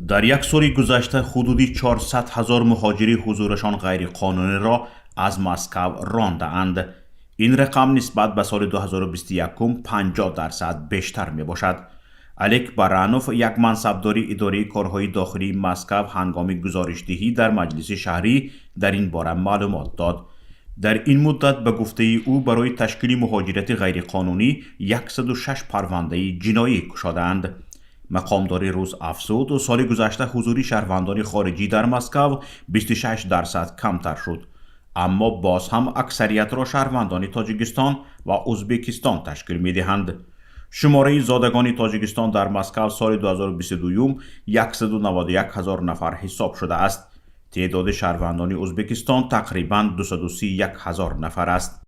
Дар як соли гузашта ҳудуди 400 ҳазор муҳоҷири ҳузурашон ғайриқонуниро аз Москав рондаанд. Ин рақам нисбат ба соли 2021 50% бештар мебошад. Олег Баранов, як мансабдори идораи корҳои дохилии Москав, ҳангоми гузоришдиҳӣ дар маҷлиси шаҳрӣ дар ин бора маълумот дод. Дар ин муддат, ба гуфтаи ӯ, барои ташкили муҳоҷирати ғайриқонунӣ 106 парвандаи ҷиноӣ кушодаанд. Мақомдори рус афзуд, соли гузашта ҳузури шаҳрвандони хориҷӣ дар Москав 26% камтар шуд, аммо боз ҳам аксариятро шаҳрвандони Тоҷикистон ва Ӯзбекистон ташкил медиҳанд. Шумораи зодагони Тоҷикистон дар Москав соли 2022 191 ҳазор нафар ҳисоб шудааст. Теъдоди шаҳрвандони Ӯзбекистон тақрибан 231 ҳазор нафар аст.